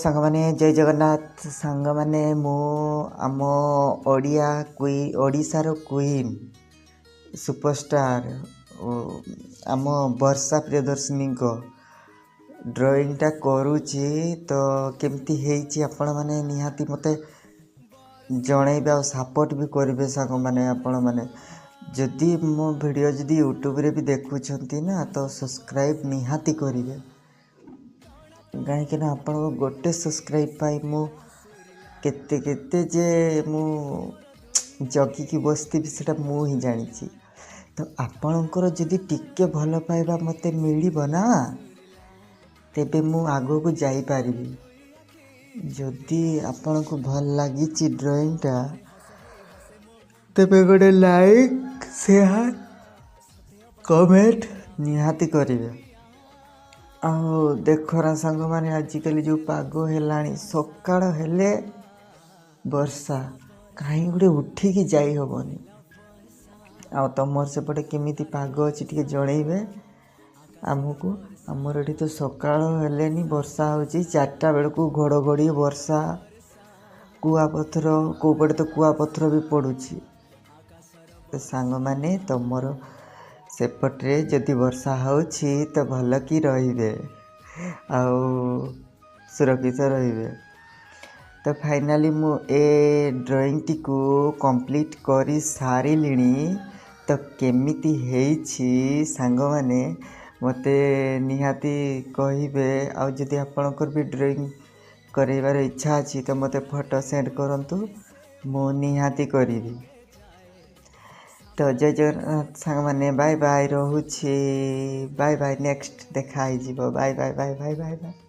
ସାଙ୍ଗମାନେ, ଜୟ ଜଗନ୍ନାଥ। ସାଙ୍ଗମାନେ, ମୁଁ ଆମ ଓଡ଼ିଆ ଓଡ଼ିଶାର କୁଇନ୍ ସୁପରଷ୍ଟାର ଆମ ବର୍ଷା ପ୍ରିୟଦର୍ଶିନୀଙ୍କ ଡ୍ରଇଂଟା କରୁଛି। ତ କେମିତି ହେଇଛି ଆପଣମାନେ ନିହାତି ମୋତେ ଜଣେଇବେ ଆଉ ସପୋର୍ଟ ବି କରିବେ। ସାଙ୍ଗମାନେ, ଆପଣମାନେ ଯଦି ମୋ ଭିଡ଼ିଓ ଯଦି ୟୁଟ୍ୟୁବରେ ବି ଦେଖୁଛନ୍ତି ନା, ତ ସବସ୍କ୍ରାଇବ୍ ନିହାତି କରିବେ, କାହିଁକିନା ଆପଣଙ୍କ ଗୋଟେ ସବସ୍କ୍ରାଇବ୍ ପାଇଁ ମୁଁ କେତେ କେତେ ଯେ ମୁଁ ଜଗିକି ବସିଥିବି, ସେଇଟା ମୁଁ ହିଁ ଜାଣିଛି। ତ ଆପଣଙ୍କର ଯଦି ଟିକେ ଭଲ ପାଇବା ମୋତେ ମିଳିବ ନା, ତେବେ ମୁଁ ଆଗକୁ ଯାଇପାରିବି। ଯଦି ଆପଣଙ୍କୁ ଭଲ ଲାଗିଛି ଡ୍ରଇଂଟା, ତେବେ ଗୋଟେ ଲାଇକ୍, ସେୟାର, କମେଣ୍ଟ ନିହାତି କରିବେ। ଆଉ ଦେଖ ନା ସାଙ୍ଗମାନେ, ଆଜିକାଲି ଯେଉଁ ପାଗ ହେଲାଣି, ସକାଳ ହେଲେ ବର୍ଷା, କାହିଁ ଗୋଟେ ଉଠିକି ଯାଇ ହେବନି। ଆଉ ତୁମର ସେପଟେ କେମିତି ପାଗ ଅଛି ଟିକେ ଜଣେଇବେ ଆମକୁ। ଆମର ଏଠି ତ ସକାଳ ହେଲେନି ବର୍ଷା ହେଉଛି, 4ଟା ବେଳକୁ ଘଡ଼ଘଡ଼ି, ବର୍ଷା, କୁଆପଥର, କେଉଁ ପଟେ ତ କୁଆପଥର ବି ପଡ଼ୁଛି। ତ ସାଙ୍ଗମାନେ, ତୁମର ସେପଟରେ ଯଦି ବର୍ଷା ହେଉଛି ତ ଭଲ କି ରହିବେ ଆଉ ସୁରକ୍ଷିତ ରହିବେ। ତ ଫାଇନାଲି ମୁଁ ଏ ଡ୍ରଇଂଟିକୁ କମ୍ପ୍ଲିଟ୍ କରି ସାରିଲିଣି। ତ କେମିତି ହେଇଛି ସାଙ୍ଗମାନେ, ମୋତେ ନିହାତି କହିବେ। ଆଉ ଯଦି ଆପଣଙ୍କର ବି ଡ୍ରଇଂ କରାଇବାର ଇଚ୍ଛା ଅଛି, ତ ମୋତେ ଫଟୋ ସେଣ୍ଡ କରନ୍ତୁ, ମୁଁ ନିହାତି କରିବି। ତ ଜୟ ଜଗନ୍ନାଥ ସାଙ୍ଗମାନେ, ବାଏ ବାଏ, ରହୁଛି। ବାଏ ବାଏ, ନେକ୍ସଟ ଦେଖା ହେଇଯିବ। Bye bye bye bye bye bye.